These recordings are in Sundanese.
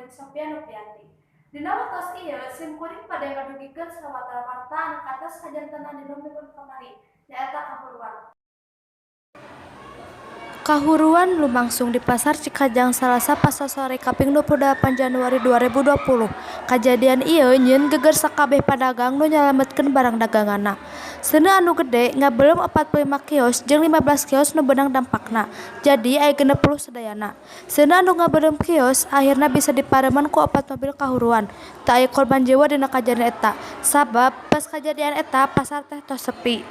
kuring, Sofia Novianti. Dina waktos ieu sim kuring bade ngadugikeun sawatara warta anu kantos kajantenan dina minggon kamari, nyaeta kahuruan. Kahuruan lumangsung di Pasar Cikajang Salasa pasosore kaping 28 Januari 2020. Kajadian ieu nyieun geger sakabeh padagang nu nyalametkeun barang daganganna. Seuneu anu gede ngabeuleum 45 kios jeung 15 kios nu beunang dampakna, jadi aya 60 sadayana. Seuneu anu ngabeuleum kios ahirna bisa dipareuman ku opat mobil kahuruan. Teu aya korban jiwa dina kajadian eta, sabab pas kajadian eta pasar teh tos sepi.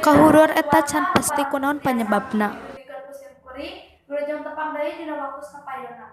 Kahuruan eta can pasti kunaon panyebabna. Wilujeng tepang deui dina waktos kapayunna.